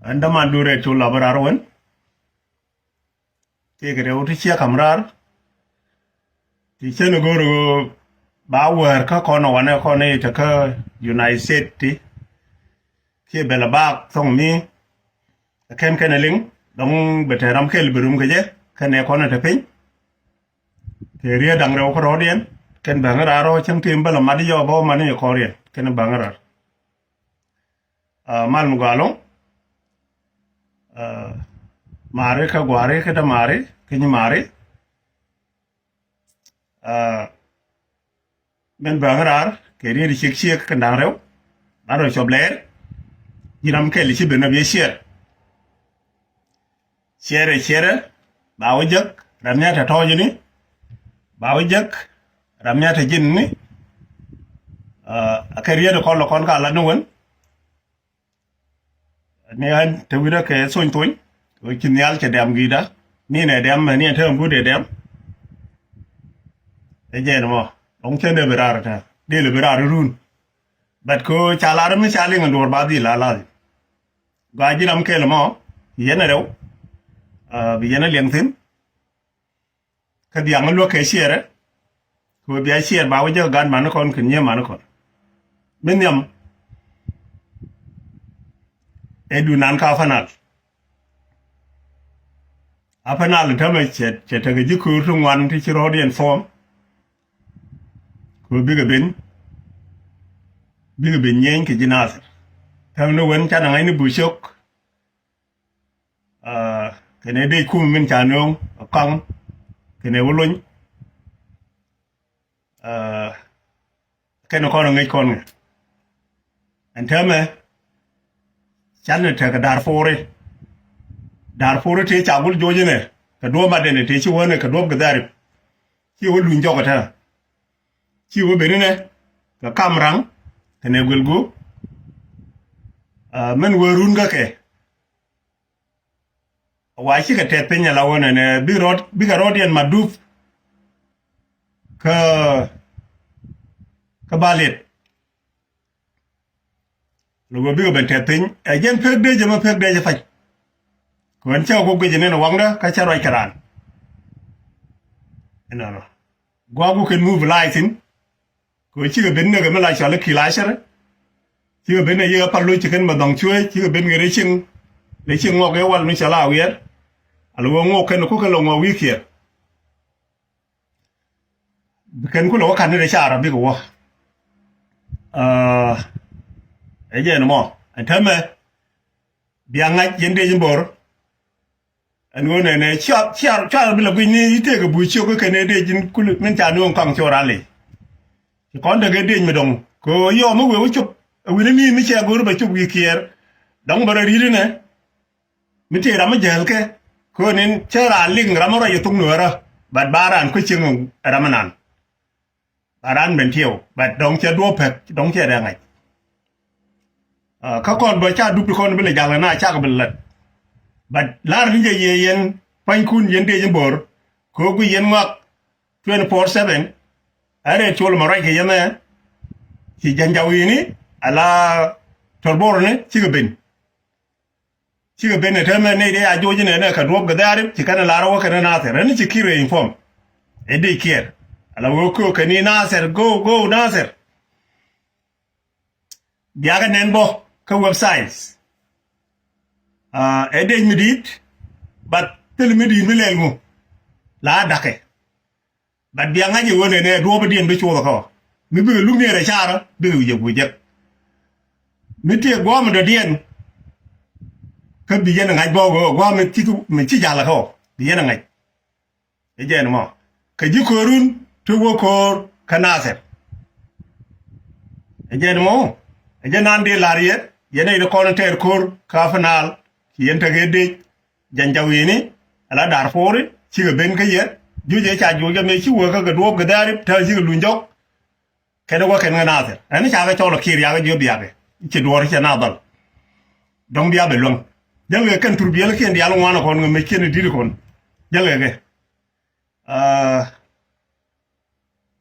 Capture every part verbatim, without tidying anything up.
Ɛn däman du rɛt cu lɔ bä raar wän. Tëëkɛ rɛw ti ciɛ kam raar. Ti cän go̱o̱r ɣöö ba wäär kä kɔn ɔ wanɛ kɔn i̱ te kä United States ti. Kiɛ bɛl a baak thɔŋ mi. Kɛn kɛn a liŋ dɔŋ bɛ te ram kɛl bɛ rum kɛ jɛ kɛn ɛ kɔn ɛ te piny. Kɛ riet da̱ŋ rɛw kä rɔɔdiɛn kɛn bäŋ raar ɔ cäŋ tim bä lɛ mat jɔɔk bä wä man ni kɔriɛn kɛn bäŋ raar. Aa, mal mi gɔaa ɛlɔ̱ŋ. Aa, mari kä guari kä dämari kä nyimari. Aa, min bäŋ raar kɛ riet ciek ciek kɛn da̱ŋ rɛw. Ban rɔ cɔp lɛɛr. Ji̱n ram kɛl ci ben ɔ biɛ ciɛɛr. Ciɛɛrɛ ciɛɛrɛ ba wä jek ram nia te tɔɔcni. Ba wä jek ram nia te ji̱n ni. Aa, a kɛ riet kɔn lɔ kɔn ka lat ni wen. Ni ɣän te wi̱rä kɛ thony thony. Wä ci nhial cɛ dɛm gi̱i̱dä ni nɛ dɛm mɛ ni ɛ te ɣän guut ɛ dɛm. Ɛ jɛn mɔ dɔ̱ŋ cä dee bi raar ɛ te dee lɛ bi raar run. But kɛ ca lar mi ca liŋ ɛ duɔ̱ɔ̱r ba dhil la lath. Gɔaa ji̱ ram kɛl mɔ yɛn ɛ rɛw. Aa, bi yɛn ɛ liɛŋ thi̱n. Kä dhiaŋ luäk kɛ ciɛɛrɛ. Kɛ ɣöö bia ciɛɛr ba wä jek gat mani kɔn kɛ nyiee mani kɔn. Mi nhiam. Ɛ du nan ka Upper Nile. Upper Nile tämɛ cɛ cɛ tekɛ ji̱ köör ti ŋuan ti ci rɔɔdiɛn form. Kɛ ɣöö bikɛ ben bikɛ ben nyieny kɛ ji̱ Nathir. Tämɛ ni wen canɛ ŋa̱cni bucök. Aa, kɛnɛ dee kum min ca nööŋ ɛ kaŋ kɛnɛ wä lony. Aa, kɛnɛ kɔn ɛ ŋäc kɔn ŋɛ ɛn täämɛ. Canɛ tekɛ Darfuri. Darfuri tëë ca gul joc inɛ kɛ duɔ̱ɔ̱p matdɛn tëë ci wänɛ kɛ duɔ̱ɔ̱p kɛ dhɛrip. Ci wä luny jɔk ɛ täämɛ. Ci wä ben inɛ kɛ kam raŋ kɛnɛ guil gup. Aa, min wee run kä kɛ. Wa cikɛ tɛth piny ala wä nɛnɛ bi rɔɔd bikɛ rɔɔdiɛn ma dup. Kä kä ba liet. Lɔ bä bikɛ ben tɛth piny ɛ jɛn pek dee jɛ ma pek dee jɛ pac. Kɛ ɣän cɛ wä guic ɛ nɛn ɛ waŋdä kä cɛ ruac kɛ raan. Inɔnɔ guaku kɛn move life in. Kɛ ɣöö cikɛ ben nɛkɛ mi la cɔal i̱ ki̱l acärä. Cikɛ ben ɛ yikɛ pal lo̱c ci kɛn bɛ dhɔŋ cuee cikɛ ben kɛ rɛy cieŋ. Rɛy cieŋ ŋɔk ëë wal mi cɔal a wiɛɛr. Ala ɣöö ŋɔk kɛn ku kɛ lɔ ŋɔk wi̱i̱ kiɛɛr. Bi kɛn ku lɛ wä ka̱n ni rɛy caar a bikɛ wä. Aa, ɛ jɛn mɔ ɛn täämɛ. Bia ŋa̱c yɛn dee ji̱ bo̱r. Ɛn ɣöö nɛnɛ cia cia cia bi la gui̱c ni i̱ tëëkɛ buc ciök kɛ kɛn ëë dee ji̱n kul min ca ni ɣöö kaŋ ciök ran ley. Ci kɔn tekɛ dee ji̱ mi dɔ̱ŋ kɛ ɣöö yɔɔ mi wee wä cop. Ɛ wi̱ni mi mi cɛ go̱r bɛ cop wi̱i̱ kiɛɛr. Dɔ̱ŋ bɛ rɔ ri̱t inɛ mi tëë ram mi jäl kɛ kɛ ɣöö nin cä raan liŋ ram mi ruac ɛ thok nuäärä. Bat ba raan kuec cieŋ ɛ ram mi nan. Ba raan ben tiɛw bat dɔ̱ŋ cɛ duɔ̱ɔ̱p pɛk dɔ̱ŋ cɛ dee ŋa̱c. Aa, kä kɔn bä ca dup ti kɔn bi lɛ jal kɛ na cakɛ bi lät. Bat lar ni jɛ yɛ yɛn pua̱nykun yɛn dee ji̱ bo̱r. Kɛ ɣöö guic yɛn ŋɔak twenty four seven. Ɛ rɛɛ col mɛ ruac kɛ yɛn ɛ ci ja̱ny jaw yini ala tɔr bo̱r ni cikɛ ben. Cikɛ ben ɛ täämɛ nɛy dee a joc inɛnɛ kɛ duɔ̱ɔ̱p kɛ dhɛ̈ɛ̈r ci kɛn ɛ lar wä kɛn ɛ Nathir ɛn ci ki̱r ɛ inform. Ɛ dee kiɛɛr ala wee köök kɛn i̱ Nathir go go Nathir. Biakɛ nɛn bä kä websites. Aa, ɛ dee mi di̱i̱t. Bat thil mi di̱i̱t mi lɛl ŋu la da̱kɛ. Bat bia ŋa̱c i̱ ɣöö nɛnɛ duɔ̱ɔ̱pidiɛn bi cuɔth kä ɣɔ̱ mi bikɛ luk ni rɛy caarä bikɛ wi̱c ɛ gui̱c jek. Mi tëë gua̱a̱m dɔ̱diɛn. Kä bi yɛn ɛ ŋa̱c bä ɣöö gua̱a̱m mi ci mi ci ja̱l kä ɣɔ̱ bi yɛn ɛ ŋa̱c. Ɛ jɛn mɔ kɛ ji̱ köörun ti wä köör kä Nathir. Ɛ jɛn mɔ ɛ jɛn nan dee la̱r yɛ yɛn ɛ yɛn kɔn tɛɛr köör kä Upper Nile ci yɛn tekɛ dec. Ja̱ny jaw yini ala Darfuri cikɛ ben kä yɛ. Juc ëë ca juɔc kä mëë ci wee kä kɛ duɔ̱ɔ̱p kɛ dhɛ̈ɛ̈ri tääl cikɛ luny jɔk. Kɛn wä kɛn ŋä Nathir ɛn ca kɛ cɔl ɛ kiɛɛr yakɛ jiöp yakɛ. Ci duɔ̱ɔ̱r cɛ na dhɔl. Dɔ̱ŋ bia bɛ luäŋ jäl kɛ kɛn thurbiɛl kiɛn diaal ŋuan ɛ kɔn ŋä mëë ciɛn ɛ di̱t ɛ kɔn. Jäl kɛ kɛ. Aa,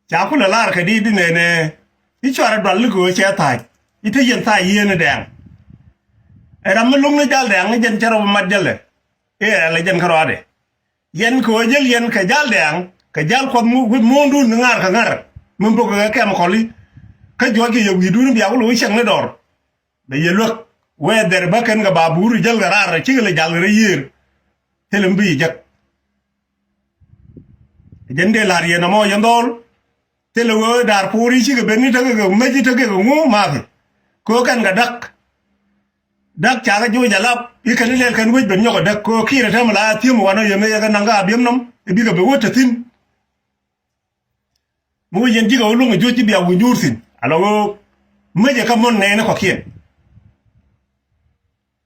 ca kulɛ lar kɛ di di nɛnɛ i̱ cuarɛ dual ni kɛ ɣöö cɛ tha̱a̱c i̱ te yɛn tha̱a̱c yieen i̱ dɛɛŋ. Ɛ ram mi luŋ ni Jal Dɛŋ, jɛn cɛ rɔ bi mat jälɛ. I̱ rɛl ɛ jɛn kärɔadɛ. Yɛn kɛ ɣöö jäl yɛn kɛ Jal Dɛŋ, kɛ jal Kuɔth mi wi̱c muɔ̱ɔ̱ndun ŋa̱r kɛ ŋa̱r. Min bok kɛ kɛm kɔli. Kä juɔc kɛ yɛ wi̱i̱dun bia wä lo̱c cieŋ ni dɔr. Bɛ yɛ luäk. Wee dhɛr bä kɛn kɛ ba buur jäl kɛ raar cikɛ lɛ jal kɛ rɛy yiëër. Thilɛ mi bi yɛ jek. Jɛn dee la̱r yɛn ɛmɔ yɛn dhɔl. Thilɛ wee Darpur i̱ cikɛ ben i̱ tekɛ kɛ mec i̱ tekɛ kɛ ŋu mafi. Kɛ ɣöö kɛn kɛ da̱k. Da̱k cakɛ joc alap i̱ kɛn i̱ lɛl kɛn wec ben nyɔk ɛ da̱k kɛ ɣöö Kiir ɛ täämɛ la thi̱em wanɔ yɛn mëë yɛ kɛ naŋ kä Abiemnom i̱ bikɛ ben wä te thi̱n. Mi wec yɛn ji̱ kɛ wä luŋ ɛ juɔc ji̱ bia wi̱i̱ nyuur thi̱n ala ɣöö mec ɛ kä muɔ̱n nɛɛni kɔ̱kiɛn.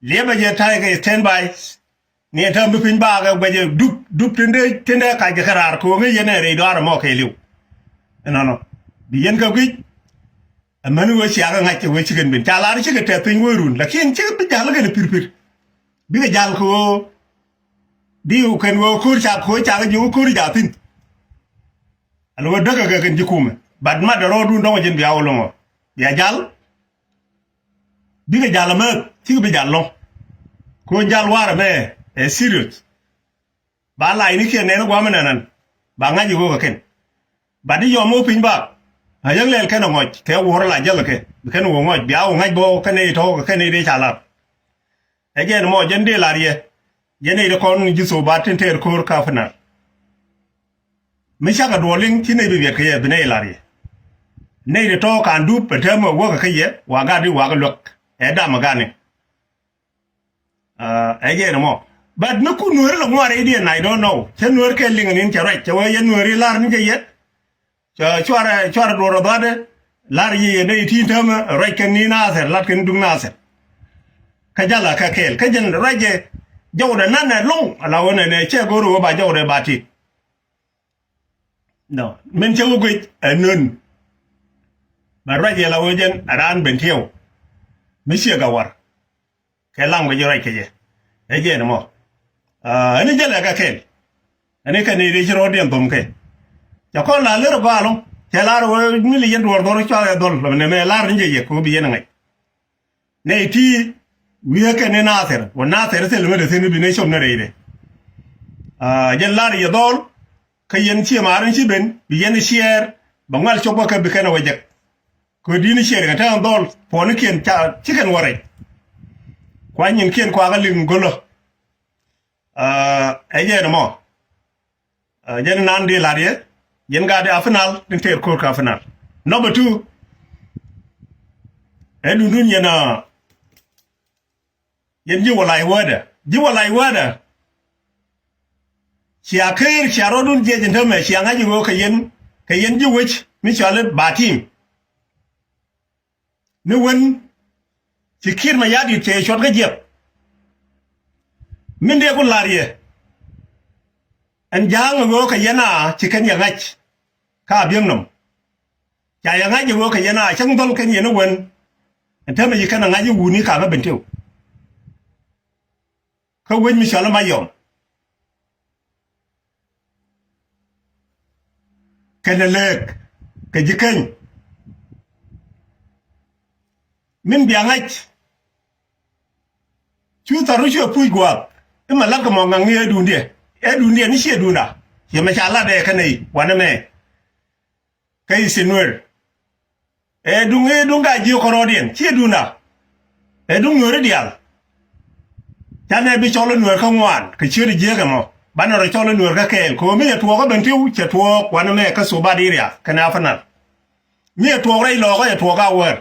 Liɛpɛ jɛ ta̱yɛ kɛ stand by. Ni ɛn tääm bi piny bakɛ guɛcɛ dup dup tin dee tin dee kac kɛ kɛ raar ko̱o̱ŋ i̱ yɛn ɛ rɛy dɔaar ɛmɔ kɛɛliw. Ɛnɔnɔ bi yɛn kɛ guic. Amäni wee ciakä ŋa̱c kɛ wee cikɛn ben ca lar cikɛ tɛth piny wee run lakin cikɛ bi ja̱l kɛn pirpir. Bikɛ ja̱l kɛ ɣöö diw kɛn ɣöö ko̱r ca ko̱r ca kɛ jiök ko̱r ca thi̱n. Ala ɣöö däkɛ kɛ kɛn ji̱ kumɛ bat mat dɛ rɔɔdun dɔ̱ŋ ɛ ji̱n bia wä lo̱ŋɔ bia ja̱l. Bikɛ jal ɛmɛ cikɛ bi jal lɔ̱ŋ. Kɛ ɣöö jal warɛ mɛ ɛ serious. Ba lacnikiɛn nɛn gua̱a̱m ɛnɛnɛn ba ŋa̱c i̱ ɣöö kɛ kɛn. Bat i̱ yɔm ɣöö piny bak a yäŋ lɛl kɛn ɛ ŋɔc kɛ wuɔ̱r la jäl kɛ bi kɛn ɣöö ŋɔc bia ɣöö ŋa̱c bä kɛn nɛy tɔ̱ kɛ kɛn nɛy dee ca la̱r. Ɛ jɛn mɔ jɛn dee la̱r yɛ jɛn nɛy dee kɔn ji̱ thok ba tin tɛɛr ko̱r ka̱p nar. Mi cakɛ duɔl liŋ ci nɛy bi biɛt kɛ yɛ bi nɛy la̱r yɛ. Nɛy ti tɔ̱ ka̱n dup ɛ täämɛ wäkɛ kä yɛ wa gat i̱ wakɛ luäk ɛ dam ɛ gat ni. Ɛ jɛn ɛmɔ. But mi kun nueeri lɛ ŋuar i̱ diɛn I don't know. Cä nueeri kɛ liŋ nin cɛ ruac cɛ wee yɛn nueeri la̱r ni cɛ yɛ. Cɛ cuarɛ cuarɛ duɔr ɛ dhuatdɛ la̱r yɛ yɛ nɛy ti täämɛ ruac kɛn ni Nathɛr lat kɛn duŋ Nathɛr. Kä jalä kɛ kɛɛl kä jɛn ruacɛ jɔwdɛ nanɛ lo̱ŋ ala ɣöö nɛnɛ cɛ go̱o̱r ɣöö ba jɔwdɛ ba tit. Nɔ min cä wä guic ɛ nön. Bɛ ruac yɛ la wee jɛn ɛ raan ben tiɛw. Mi ciɛ gawar kɛ laŋ bɛ ji̱ ruac kɛ jɛ. Ɛ jɛn ɛmɔ. Ɛn i̱ jälɛ kɛ kɛl. Ɛn i̱ kɛn i̱ ri ci rɔɔdiɛn dhom kɛ. Cɛ kɔn la ler ɛ gɔaa lo̱ŋ cɛ lar wee mi li yɛn duɔɔr dhɔr cuath ɛ dhɔl lɔ nɛ mɛ lar ni jɛ yɛ kɛ wä bi yɛn ɛ ŋäc. Nɛy ti wi̱i̱ kɛn ni Nathir wä Nathir thil mi dee thi̱n bi nɛy cop ni rɛydɛ. Jɛn lar yɛ dhɔl kä yɛn ciɛ maar in ci ben bi yɛn ciɛɛr bɛ ŋual cop kä bi kɛn a wä jek. Kɛ di̱t ni ciɛɛr kɛ tɛn dhɔl puɔ̱nikiɛn ca ci kɛn wä rɛy. Kua nyinkiɛn kua kä liŋ go̱lä. Ɛ jɛn ɛmɔ. Jɛn nan di lar yɛ yɛn gat di a final ni tɛɛr ko̱r ka final. Number two. Ɛ dundun yɛn a yɛn ji̱ wä lac wädä ji̱ wä lac wädä. Cia ker cia rɔdun jiɛc in tämɛ cia ŋa̱c in ɣöö kɛ yɛn kɛ yɛn ji̱ wec mi cɔal i̱ ba tim. Ni wen ci Kiir Mayardit cɛ cuɔt kä jiɛp. Min dee ku la̱r yɛ ɛn ja̱a̱ŋ ɛ ɣöö kɛ yɛn a ci kɛn yɛ ŋa̱c. Ka Abiemnom ca yɛ ŋa̱c ɛ ɣöö kɛ yɛn a cäŋ dhɔl kɛn yɛn i̱ wen. Ɛn täämɛ ci kɛn a ŋa̱c i̱ wuni kakä Bentiu. Kä wec mi cɔal i̱ Mayɔm. Kɛnɛ lëëk kɛ ji̱ keny. Min bia ŋa̱c. Cu tharu cuɛ puc gua̱a̱th i̱ ma la̱t kɛ mɔ ŋa̱ŋni ɛ duundiɛ ɛ duundiɛ ni ciɛ duunda. Ciɛ mɛ ca lat ɛ kɛnɛ i̱ wanɛ mɛ. Kä i̱ ci nueer. Ɛ duŋ i̱ duŋ ka jiök kärɔɔdiɛn ciɛ duunda. Ɛ duŋ nueeri diaal. Canɛ bi cɔl i̱ nueer kä ŋuan kɛ ciöt i̱ jiäk ɛmɔ banɛ rɔ cɔl i̱ nueer kä kɛɛl kɛ ɣöö mi cɛ tuɔɔk kä Bentiu cɛ tuɔɔk wanɛ mɛ kä Subat iria kɛnɛ Apanal. Mi cɛ tuɔɔk rɛy lɔɔkä cɛ tuɔɔk kä Awɛɛr.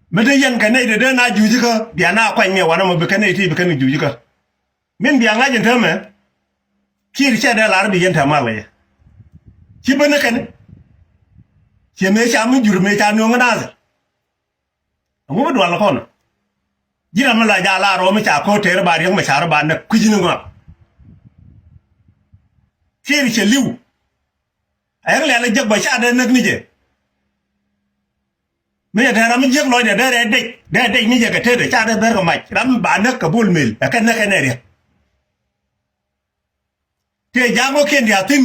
Mi te yɛn kɛ nɛy te dee na juucikä bia na kuany ni wanɛ mɔ bi kɛn nɛy ti bi kɛn kɛ juucikä. Min bia ŋa̱c in täämɛ. Kiir cɛ dee lar bi yɛn täämɛ mal kɛ yɛ. Ci ben ni kɛn. Ciɛ mëë ca mi jur mëë ca nööŋ kä Nathir. Ɛŋu bi dual kɔn. Ji̱n ram mi la jaal a rɔɔ mi ca ko̱r tëër ba riäk mi ca rɔ ba näk kui̱c ni ŋɔak. Kiir cɛ li̱w. Ɛ ɣän lɛl ɛ jiäk bä ca dee näk ni jɛ. Mi cɛ te ram mi jiäk lɔcdɛ dee rɛɛ dec dee dec ni jɛ kɛ tetdɛ ca dee bɛr kɛ mac ram mi ba näk kɛ Bol Mel ɛ kɛ näk kɛn ɛ riɛk. Tëë ja̱a̱ŋ ɣöö kiɛn diaal thi̱n.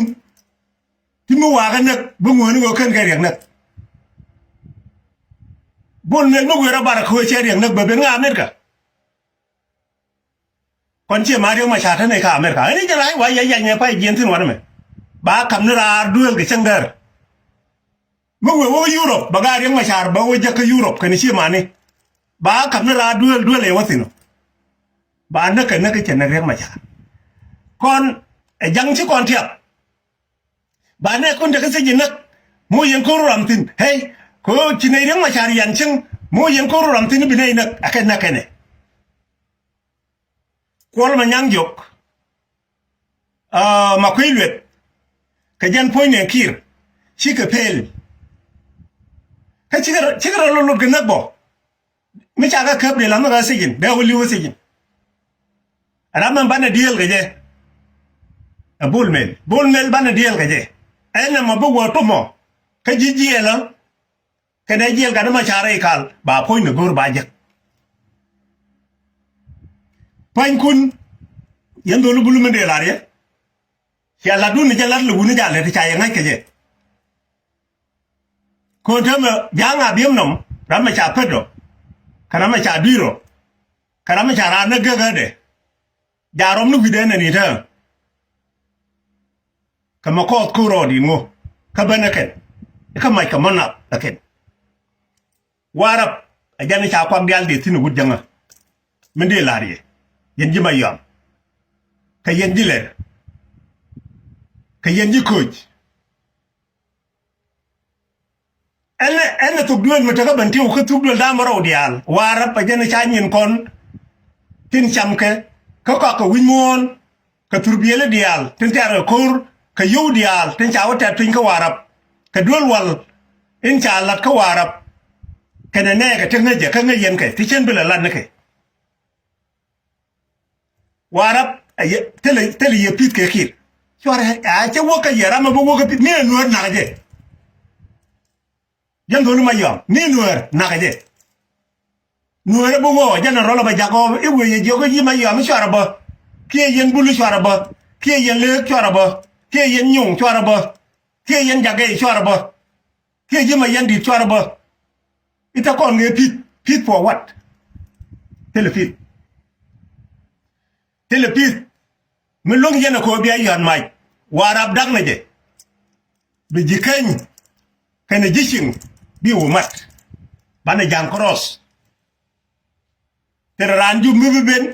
Ti mi wakä näk bi ŋuäni ɣöö kän kɛ riɛk näk. Bol Mel mi guer a bar kä wee cɛ Riek näk bɛ ben ŋa America. Kɔn ciɛ ma Riek Machar te nɛy kä America. Ɛn i̱ jɛ rac wa yɛ yɛny ɛ pay jiɛn thi̱n wanɛ mɛ. Ba ka̱m ni raar duëël kɛ cäŋ däär. Mi wëë wä Europe ba gaat Riek Machar ba wä jäk kä Europe kɛn ciɛ mani. Ba ka̱m ni raar duëël duëël ɛ wä thi̱n ɔ. Ba näk kɛ näk kɛ cɛ näk Riek Machar. Kɔn ɛ ja̱ŋ ci kɔn tiap. Ba nɛ kun te kä thiec inäk. Mi wä yɛn ko̱r ram thi̱n. Hey, ko ci nɛy Riek Machar yan cieŋ. Mi wä yɛn ko̱r ram thi̱n bi nɛy näk. Akɛ näk kɛnɛ. Kuɔl ma nyaŋ jiök. Ah, ma kui̱ lueth. Kɛ jɛn puɔ̱ny nɛ ki̱i̱r. Cikɛ pel. Kä cikɛ, cikɛ rɔ lot lot kɛ näk bɔ. Mi ca kɛ käp dee la mi kɛ thicin dee wä li̱w thicin. Ram mɛn banɛ dieel kɛ jɛ. Ɛ Bol Mel, Bol Mel banɛ dieel kɛ jɛ. Ɛn nɛ mɔ bi wä tumɔ kä ji̱ jiɛɛl ɔ. Kɛnɛ jiɛɛl gat ma ca rɛy kal ba puɔ̱ny ni go̱o̱r ba jek. Pua̱nykun yɛn dholi bulu mi dee lar yɛ. Cia latdun ni jɛ lat lɛ wuni jalɛ ti ca yɛ ŋa̱c kɛ jɛ. Ko̱n täämɛ ja̱a̱ŋ a bi̱em nɔm ram mɛ ca pet rɔ. Kɛ ram mɛ ca dui̱r rɔ. Kɛ ram mɛ ca raan ni gekädɛ. Ja̱a̱ rɔm ni wi̱cdɛ nɛn i̱ tääm. Kɛ mɛ kɔɔth ko̱r rɔɔd i̱ ŋo. Kä ben ɛ kɛn i̱ kä mac kɛ mɔ nath ɛ kɛn. Warap ɛ jɛn i̱ ca kuak diaal dee thi̱n i̱ wut jäŋä. Min dee la̱r yɛ yɛn ji̱ Mayɔm. Kɛ yɛn ji̱ lɛr. Kɛ yɛn ji̱ köc. Ɛn ɛ, ɛn ɛ thuk duëël mi tekä ben tiw kä thuk duëël da̱a̱m rɔw diaal. Warap ɛ jɛn ca nyin kɔn tin camkɛ kä kɔakɛ wi̱c muɔ̱ɔ̱n. Kɛ thurbiëli diaal tin tɛ̈r kɛ ko̱r kɛ yio̱w diaal tin ca wä tɛ̈t piny kä Warap. Kɛ duëël wal in ca lat kä Warap. Kɛnɛ nɛɛkɛ ti ŋäcɛ kä ŋäc yɛn kɛ ti cien bi lɛ lat nikɛ. Warap ɛ yɛ thilɛ, thilɛ yɛ pi̱th kɛ Kiir. Cuarɛ a cɛ wäk kä yɛ ram ɛ bi wäk kä pi̱th mi ɛ Nuäär nakä jɛ. Jɛn dholi Mayɔm ni Nuäär nakä jɛ. Nuäär ɛ bi wäk ɔ jɛn ɛ rɔl ɛ bɛ jak ɔ i̱ wëë yɛ jiɔk i̱ ji̱ Mayɔm i̱ cuarɛ bä. Kiɛ yɛn Bul i̱ cuarɛ bä. Kiɛ yɛn Lëëk cuarɛ bä. Kiɛ yɛn Nyuŋ cuarɛ bä. Kiɛ yɛn Jagɛy cuarɛ bä. Kiɛ ji̱ Mayɛn Di̱t cuarɛ bä. I̱ te kɔn ŋee pi̱th, pi̱th for what? Thilɛ pi̱th. Thilɛ pi̱th. Mi luäŋ yɛn ɛ ko̱o̱p bia yɔ̱a̱n mac. Warap da̱k nɛ jɛ. Bi ji̱ keny kɛnɛ ji̱ cieŋ bi wä mat. Banɛ ja̱a̱ŋ cross. Thilɛ raan Jubɛ mi bi ben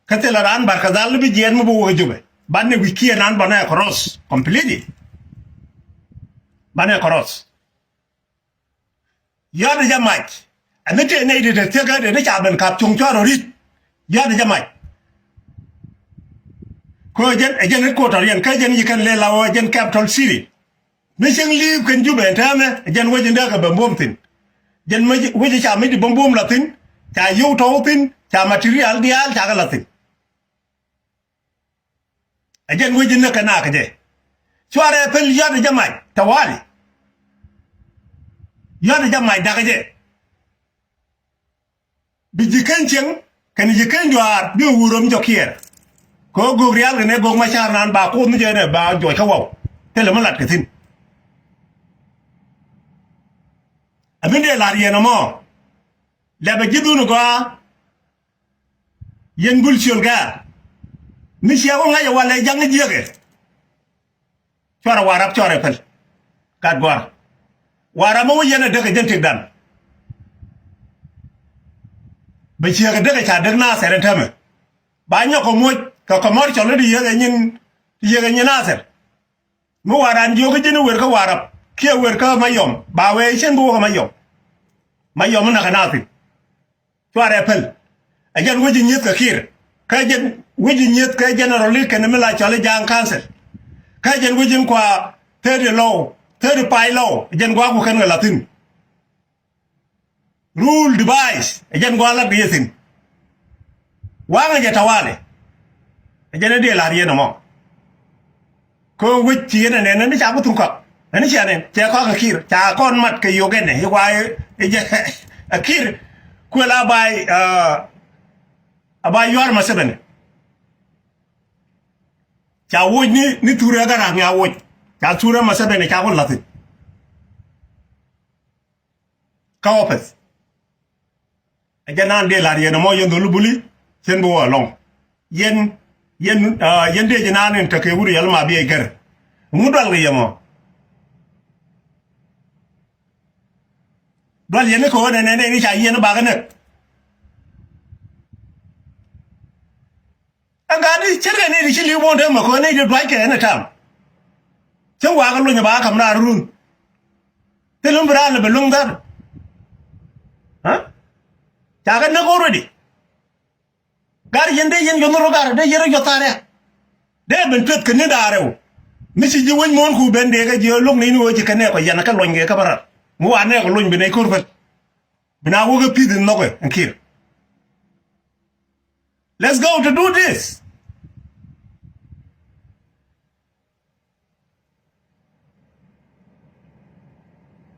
kä thilɛ raan Barkadhal bi jiɛɛn mi bi wä kä Jubɛ. Banɛ wi̱c kiɛ nan banɛ cross completely. Banɛ cross. Yɔ̱a̱t jɛ mac. Ɛn ni tëë nɛy ti te thiekä dee ni ca ben ka̱p cuŋ cuarɛ ri̱t. Yɔ̱a̱t jɛ mac. Kä jɛn ɛ jɛn headquarter yɛn kä jɛn yi kɛn lɛ la wä jɛn capital city. Mi cieŋ li̱i̱p kɛn Jubɛ ɛn täämɛ ɛ jɛn wec in dee kɛ ben buɔ̱m thi̱n. Jɛn wec ca mi di buɔ̱m buɔ̱m la thi̱n ca yio̱w tɔ̱w thi̱n ca material diaal ca kɛ la thi̱n. Ɛ jɛn wec in näk kɛ nakä jɛ. Cuarɛ pɛl yɔ̱a̱t jɛ mac tawali. Yɔ̱a̱t jɛ mac dakä jɛ. Bi ji̱ keny cieŋ kɛnɛ ji̱ keny juaar bi wur röm jɔk kiɛɛr. Kɛ ɣöö göök rial kɛnɛ göök Macar nan ba kuoth mi jɛ nɛ ba juɔc kä waw. Thilɛ mi lat kɛ thi̱n. Ɛ min dee la̱r yɛn ɛmɔ. Lɛpɛ ji̱ dhun gɔaa. Yɛn Bul ciöl gɛ̈ɛ̈r. Mi ciɛ wä ŋa̱c ɛ walɛ ja̱ŋ jiäkɛ. Cuarɛ Warap cuarɛ pɛl. Gat gua̱a̱r. Warap mi wä yɛn ɛ däk ɛ jɛn tëkdan. Bɛ ciek ɛ däk ɛ ca däk Nathɛr ɛn täämɛ. Ba nyɔk kɛ moc kɛ commercial ni ti yiëk ɛ nyin, ti yiëk ɛ nyin Nathɛr. Mi Warap jiök kä ji̱n wer kä Warap kiɛ wer kä Mayɔm ba wee cien bi wä kä Mayɔm. Mayɔm mi näk ɛ Nathɛr. Cuarɛ pɛl. Ɛ jɛn wec in nyieth kɛ Kiir. Kä jɛn wec in nyieth kɛ general i̱ kɛn mi la cɔl i̱ Ja̱a̱ŋ Council. Kä jɛn wec in kua thirty low, thirty pay low, ɛ jɛn gua̱a̱ku kɛn kɛ la̱thi̱n. Rule device ɛ jɛn gua̱a̱k lat kɛ yɛ thi̱n. Waŋɛ jɛ tawali. Ɛ jɛn ɛ dee la̱r yɛn ɛmɔ. Kä wec ci yɛn ɛ nɛn ni ca bi thuk kɔak. Ɛn ni cia nɛn cɛ kɔak ɛ Kiir ca kɔn mat kɛ yio̱k ɛnɛ i̱ wa̱a̱ i̱ jɛ ɛ Kiir. Kuël a bay a bay yua̱r Museveni. Ca woc ni ni thurɛ Garaŋ a woc ca thurɛ Museveni ca ku la̱thi̱n. Kä office. Ɛ jɛ naan dee la̱r yɛn ɛmɔ yɛn dhol buli cɛn bi wä ɛlɔ̱ŋ. Yɛn, yɛn, ah, yɛn dee jɛ naan in tekɛ wut yɛl ma bi ɛ gɛr. Ŋu dual kɛ yɛ mɔ? Dual yɛn ni kɛ ɣöö nɛnɛ ni ca yɛn bakɛ näk. Ɛn ka di cärkɛ ni di ci li̱w muɔ̱ɔ̱n te mɛ kɛ ɣöö ni di duackɛ ɛn ɛ tam. Cä wakä luny ɛ ba ka̱m raar run. Thil mi bi raar lɛ bɛ luŋ dhar. Ha? Ca kɛ näk already. Gar yɛn dee yɛn yɔnh rɔ gar dee yɛn rɔ yɔth thaar ya. Dee ben tueth kɛ ni da̱a̱r rɛw. Mi ci ji̱ wec muɔ̱ɔ̱n ku ben dee kɛ ji̱ lo̱k ni ni wee ci kɛ nɛɛk kɔ yɛn kɛ luɔ̱ny kɛ kä bä rar. Mi wa nɛɛk kɔ luɔ̱ny bi nɛy ko̱r päl. Bi na wä kɛ pi̱th in nhɔkɛ ɛn kiɛr. Let's go to do this.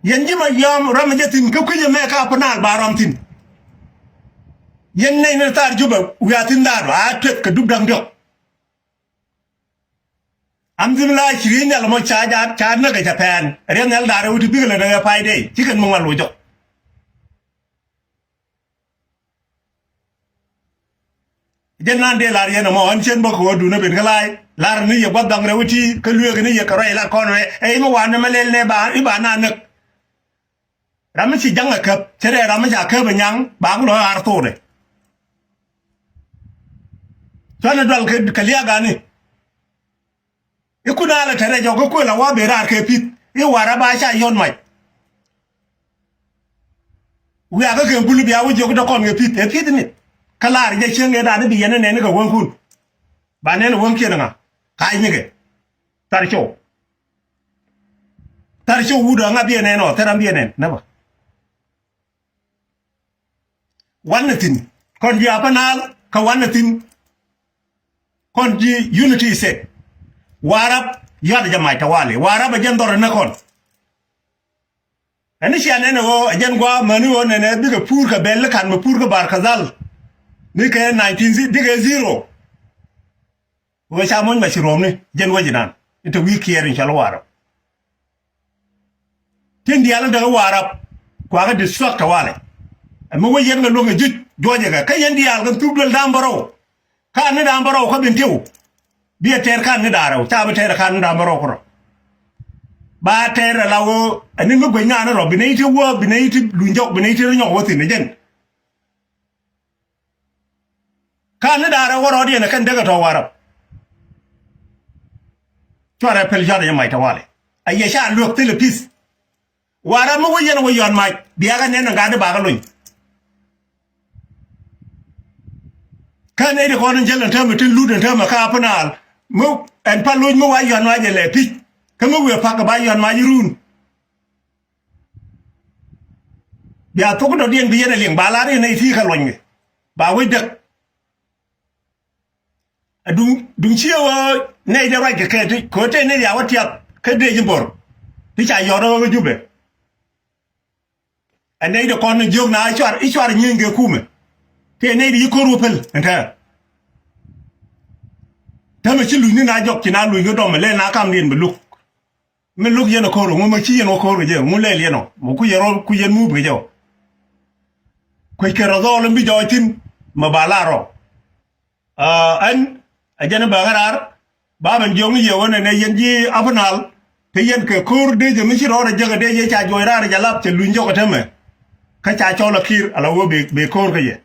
Yɛn ji̱ ma yɔm ram jɛ thi̱n kä kui̱c ɛmɛ ka Upper Nile ba ram thi̱n. Yɛn nɛy ni thar Jubɛ wiaa thi̱n dhaar a tueth kɛ dup da̱ŋ diɔ̱k. Am thi̱n la ci ri̱i̱n nhial mɔ ca jaat ca näk ɛ ca pɛn riɛn nhial da̱r ɛ wä ti bikɛ lɛ däk ɛ pay dee ci kɛn mi ŋuan loc jɔk. Jɛn nan dee lar yɛn ɛmɔ ɣän cien bä kɛ ɣöö duun ɛ ben kä la̱a̱c lar ni yɛ gua̱th dhaŋ rɛw i̱ti kä lueek ni yɛ kɛ ruac lat kɔn rɛ ɛ i̱ mi wan ni mɛ lɛl nɛ ba i̱ ba na näk. Ram mi ci ja̱ŋ ɛ käp cɛ rɛ ram mi ca käp ɛ nyaŋ ba ŋu lɔ ɣaar thokdɛ. Cuanɛ dual kɛ liak ani. I̱ kun a lɛ tɛrɛ jɔk i̱ kuël a wa ben raar kɛ pi̱th i̱ Warap a ca yɔ̱t mac. Wiakä kɛ bul bia wä jiök dee kɔn kɛ pi̱th ɛ pi̱th ni. Kä laar jɛ cieŋ ëë daani bi yɛn ɛ nɛn kɛ wäŋkun. Ba nɛn wäŋkiɛn ŋa ka̱a̱c nikɛ. Thar cɔw. Thar cɔw wut ɛ ŋa bi ɛ nɛn ɔ thɛr ram bi ɛ nɛn nɛ bä. Wanɛ thi̱n kɔn ji̱ Upper Nile kä wanɛ thi̱n. Kɔn ji̱ unity state. Warap yɔat jɛ mac tawali Warap a jɛn dhɔr ni kɔn. Ɛn i̱ cia nɛn ɛ ɣöö ɛ jɛn gua̱a̱ mäni ɣöö nɛnɛ bikɛ puur kɛ bɛl i̱ ka̱n mi puur kä Bar Kazal. Ni kɛ nineteen zi- dikɛ zero. Wee ca moc ma ci ruɔmni jɛn wec inan i̱ te wi̱i̱ kiɛɛr in cɔl i̱ Warap. Tin diaal in däk i̱ Warap kuakä distract tawalɛ. Ɛmɛ wec yɛn kɛ luäŋ ɛ juc juɔcɛ kɛ kä yɛn diaal kɛ thuk duel da̱a̱m bärɔw. Ka̱n ni da̱a̱m bärɔw kä bin tiw. Bi ɛ tɛɛr ka̱n ni da̱a̱m rɛw ca bi tɛɛr ka̱n ni da̱a̱m bärɔw kärɔ. Ba tɛɛr ala wee ɛni mi guec ŋa̱a̱n rɔ bi nɛy ti wee bi nɛy ti luny jɔk bi nɛy ti rɔ nyɔk wä thi̱n ɛ jɛn. Ka̱n ni da̱a̱r ɛ wä rɔɔdiɛn ɛ kɛn dek ɛ tɔ̱ Warap. Cuarɛ pɛl cuarɛ jɛ mac tawali. A yɛ ca luäk thilɛ pi̱th. Warap mi wä yɛn wä yɔn mac biakä nɛn ɛ gat di bakä lony. Kä nɛy di kɔn in jäl ɛn täämɛ tin lut ɛn täämɛ kä Upper Nile mi ɛn pal loc mi wa yɔn mac ɛ lɛ pi̱c. Kä mi wiɛ pak kɛ ba yɔn mac irun. Bia thok dɔ̱diɛn bi yɛn ɛ liŋ ba lar yɛn nɛy ti kɛ luɔ̱ny kɛ ba wec däk. Ɛ duŋ duŋ cië ɣöö nɛy dee ruac kɛ kɛ ti kɛ ɣöö tëë nɛy ya wä tiath kä dee ji̱ bo̱r ti ca yɔt ɣöö kä Jubɛ. Ɛ nɛy dee kɔn jiök na i̱ cuar i̱ cuar nyieeny kɛ kumɛ. Tëë nɛy dee ji̱ ko̱r wä päl ɛn tɛ̈r. Täämɛ ci lunyni na jɔk ci na luny kä dɔmɛ lɛl na kamdiɛn bɛ luk. Mi luk yɛn ɛ ko̱r ŋu mɛ ci yɛn wä ko̱r kɛ jɛ ŋu lɛl yɛn ɔ mɛ ku yɛn rɔ ku yɛn mup kɛ jɛ ɔ. Kuec kɛ rɔ dhɔɔl in bi jɔɔc thi̱n mɛ ba la rɔ. Aa ɛn ɛ jɛn ɛ bäŋ raar ba ben jiɔŋ yɛ wä nɛnɛ yɛn ji̱ Upper Nile. Te yɛn kɛ ko̱r dee jɛ mi ci rɔɔdɛ jɛ kɛ dee yɛ ca juɔc raar jɛ lap cɛ luny jɔk ɛ tämɛ. Kä ca cɔl ɛ ki̱i̱r ala wä bee ko̱r kä yɛ.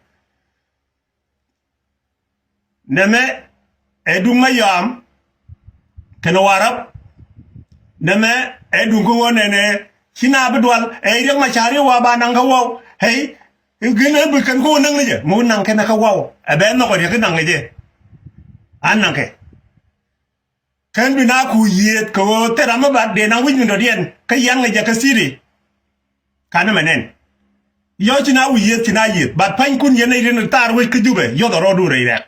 Nɛmɛ ɛ duŋ Mayam kɛnɛ Warap. Nɛmɛ ɛ duŋ kä ɣöö nɛnɛ ci na bi dual ɛ riɛk ma ca̱r i̱ wa ba naŋ kä waw. Ɛ i̱ gën ɛ bi kɛn kä ɣöö näŋ ni jɛ mi wä naŋ kɛn kä waw ɛ bɛ nhɔk ɛ riɛk i̱ naŋ ni jɛ. A naŋ kɛ kɛn bi na ku yiëëth kɛ ɣöö thil ram mi bat dee na wi̱c mi dɔ̱diɛn kä yɛn ŋäc jɛ kä city. Kanɛ mɛ nɛn yɔ̱c ci na wi̱c yiëëth ci na yiëëth bat pa̱nykun yɛn nɛy rin thaar wec kä Jubɛ yɔ̱th ɛ rɔɔdu rɛy rɛ̈k.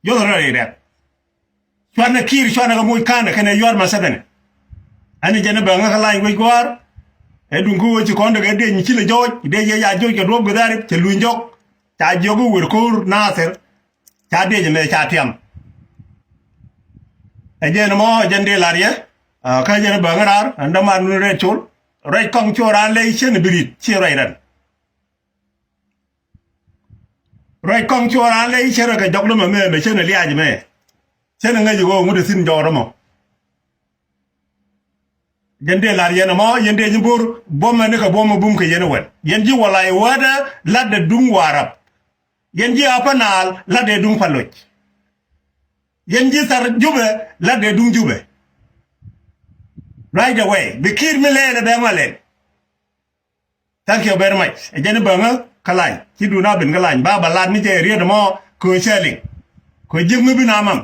Yɔ̱th ɛ rɔɔdu rɛy rɛ̈k. Cuanɛ ki̱i̱r cuanɛ kɛ moc ka̱nɛ kɛnɛ yua̱r ma sɛthɛnɛ. Ɛn jɛn ɛ bɛ ŋäk ɛ lany wec gua̱a̱r. Ɛ duŋ kä wec ci kɔn dee kɛ dee nyi ci lɛ jɔɔc dee yɛ ya jɔɔc kɛ duɔ̱p gɛ dha̱a̱r cɛ luny jɔk. Ca jiɔk i̱ wer ko̱o̱r Nathir. Ca diec ɛmɛ ca tiam. Ɛ jɛn ɛmɔ ɛ jɛn dee lar yɛ. Kä jɛn ɛ bäŋ raar ɛn däman ni rɛt col. Rɛc kɔŋ cu raan lɛy cien bi ri̱t ci rɛc rɛn. Ruac kɔŋ cuɔr an lɛ i̱ cärɛ kɛ jɔk dämɛ mɛ mɛ cänɛ liac mɛ. Cänɛ ŋäc i̱ ɣöö ŋut ɛ thi̱n jɔk dämɔ. Yɛn dee la̱r yɛn ɛmɔ yɛn dee nyi bo̱r buɔmɛ ni kɛ buɔmɛ bum kɛ yɛn ɛ wɛn. Yɛn ji̱ walay wädɛ latdɛ duŋ Warap. Yɛn ji̱ Apanaal latdɛ duŋ Paloc. Yɛn ji̱ thar Jubɛ latdɛ duŋ Jubɛ. Right away. Bi Kiir mi lɛɛl ɛ bɛ ŋɔlɛn. Thank you very much. Ɛ jɛn i̱ bäŋä kä lany ci dun a ben kä lany ba ba lat ni cɛ riet mɔ kö cɛ liŋ kö ji̱ ŋui̱ bi na mam.